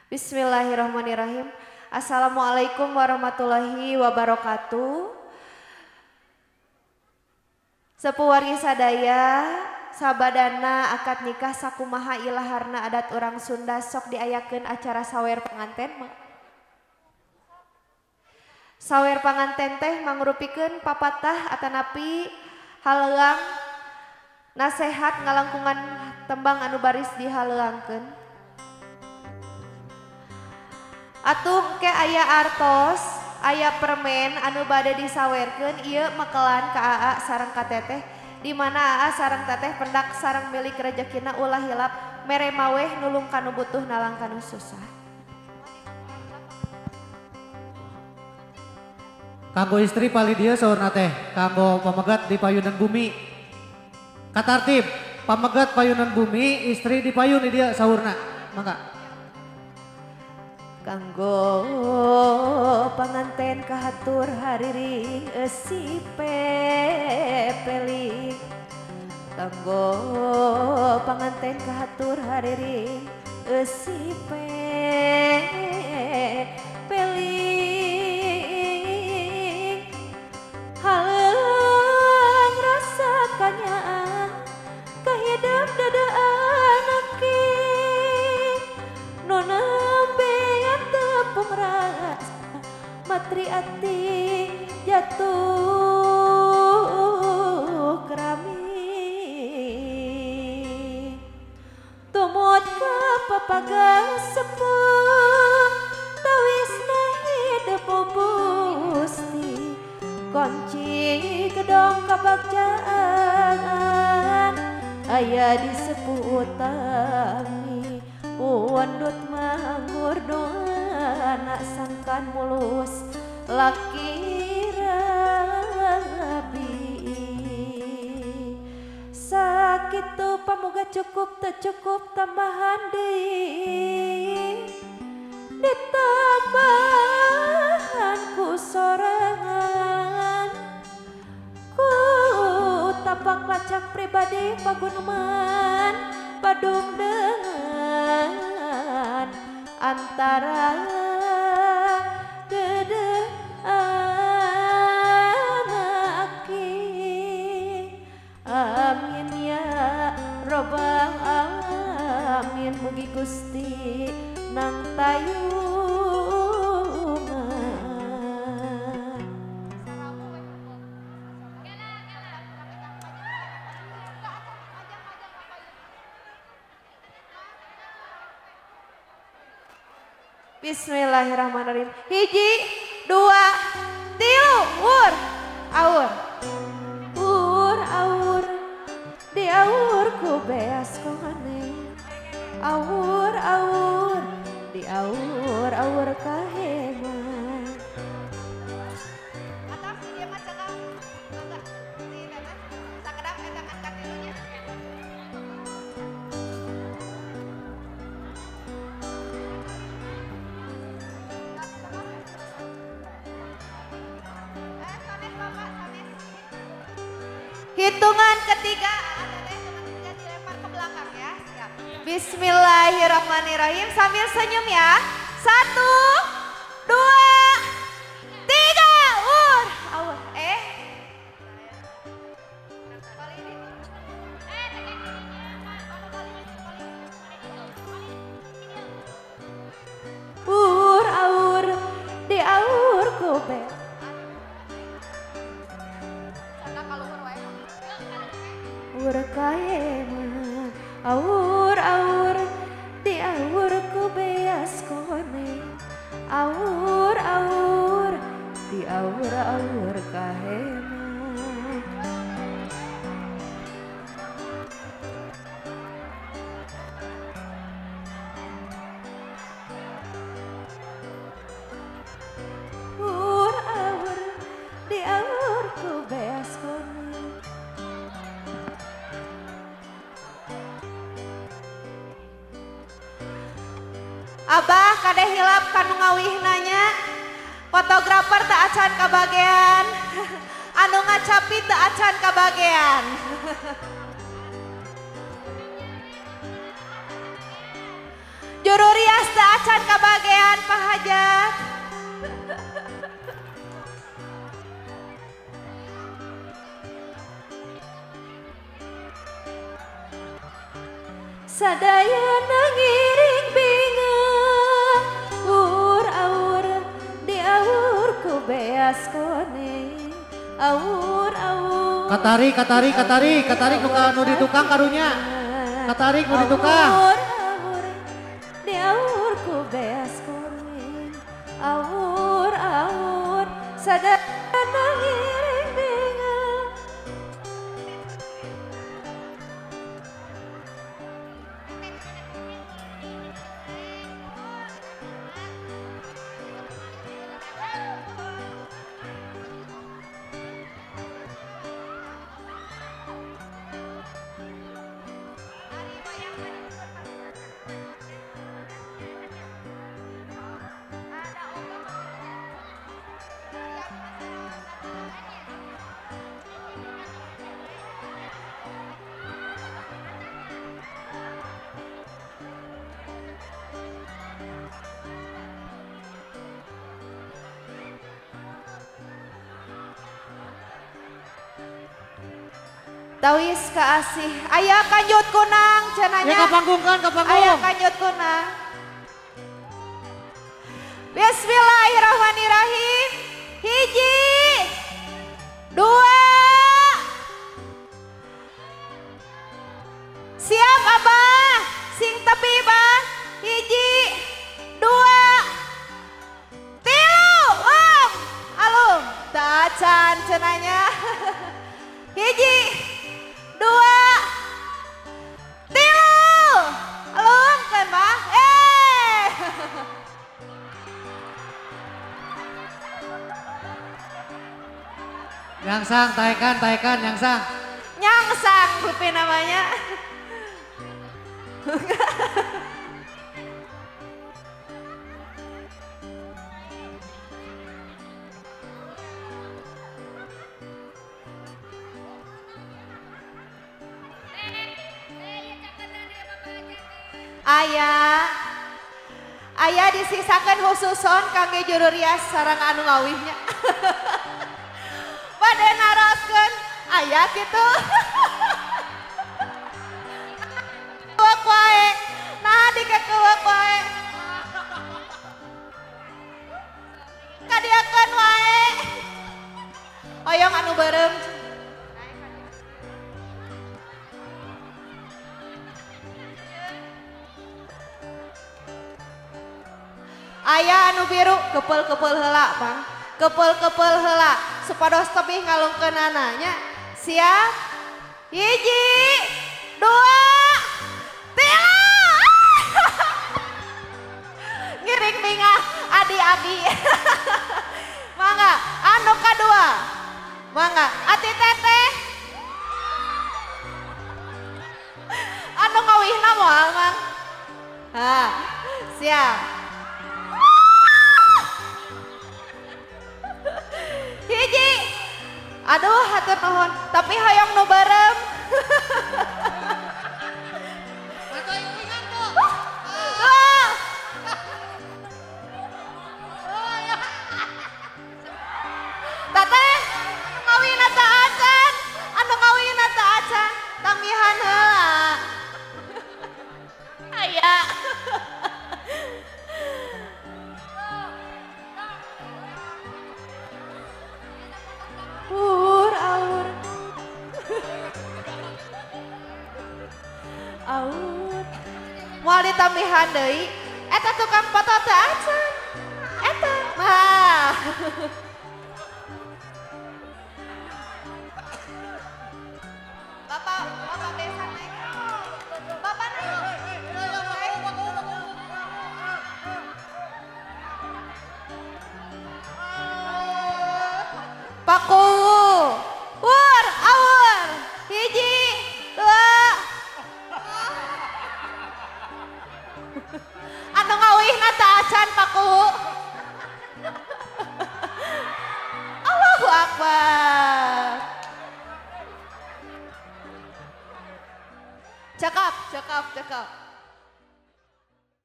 Bismillahirrahmanirrahim. Assalamualaikum warahmatullahi wabarakatuh. Sepuh wargi sadaya, sabadana akad nikah sakumaha ilaharna adat urang Sunda sok diayakeun acara sawer panganten. Sawer panganten teh mangrupikeun papatah atanapi haleuang nasehat ngalangkungan tembang anu baris dihaleuangkeun. Atuh engke aya artos, aya permen anu bade disawerkeun ieu mekelan ka aa sareng ka teteh, di mana aa sareng teteh pendak sareng milik rejekina ulah hilap mere maweh nulung kanu butuh nalang kanu susah. Kanggo istri palih dieu saurna teh, kanggo pamegat di payunan bumi. Katartib, pamegat payunan bumi, istri di payun di dieu saurna. Mangga. Kanggo panganten kahatur hariring eusi pepeling. Kanggo panganten kahatur hariring eusi pepeling. Haleuang rasa kanyaah kahidep dadaan aki nona rasa matri ati jatuh kerami tumut ka papagang sepuh tawisna hidup busti kunci gedong kabagjaan aya di sepuh utami pundut manggur anak sangkan mulus laki rabi. Sakitu pamuga cukup teu cukup tambahan deui ditambahan ku sorangan ku tapak lacak pribadi paguneman padung dengan antara gede anaki. Amin ya robbal alamin, mugi Gusti nang tayungan. Bismillahirrahmanirrahim. Hiji, dua, tilu, wur, aur. Wur, aur, di aur ku beas kongane. Aur, aur, di aur, aur kahema. Hitungan ketiga, dilempar ke belakang ya. Siap. Bismillahirrahmanirrahim, sambil senyum ya. 1, 2, 3, ur, aur, Ur, aur, di aur kobe. Aur kaema, aur aur di aur ku beas kone, aur aur di aur aur kahema. Aur aur di aur ku beas kone. Abah kade hilap kanu ngawih nanya, fotografer teu acan kabagean, anu ngacapi teu acan kabagean. Juru rias teu acan kabagean. Sadayana ngiring bingung ur aur diaur ku beas kuning aur aur. Katarik katarik katarik katarik nu di tukang karunya. Katarik nu di tukang. Aur aur diaur ku beas kuning aur aur sadayana ngiring bingung. Tawis kaasih, aya kanjut kunang cenanya. Ya kapanggungkan, kapanggung. Aya kanjut kunang. Bismillahirrahmanirrahim. Hiji, dua. Siap abah, sing tepi bah. Hiji, dua, tilu, om, alum. Tacan cenanya. Hiji, dua, tilu, alung kan mah, Nyangsang, taekan, taekan, nyangsang. Nyangsang, rupi namanya. Aya, aya disisakan khususon kangge juru rias sareng anu ngawihnya. Bade naroskeun aya kitu. Keuweuk wae, nah dikekeuweuk wae. Kadiakeun wae. Hoyong anu beureum. Aya anu biru kepel-kepel heula Bang. Kepel-kepel heula supados tebih ngalungkeunana nya. Siap? Hiji, dua, tilu. Ngiring bingah adi-adi. Mangga anu kadua. Mangga ati teteh. Anu ngawihna moal Mang. Ha, siap. Hiji, aduh hatur nuhun, tapi hoyong nu beureum. Teteh, anu ngawina teu acan, anu ngawina teu acan, tambihan heula. Aya. Ur aur aur moal ditambihan deui eta tukang foto teu acan eta mah. Bapak, bapak besan naik. Bapak naik. Paku, wur, awur, hiji, dua. Anu ngawihna teu acan paku. Allahu Akbar. Cakap, cakap, cakap.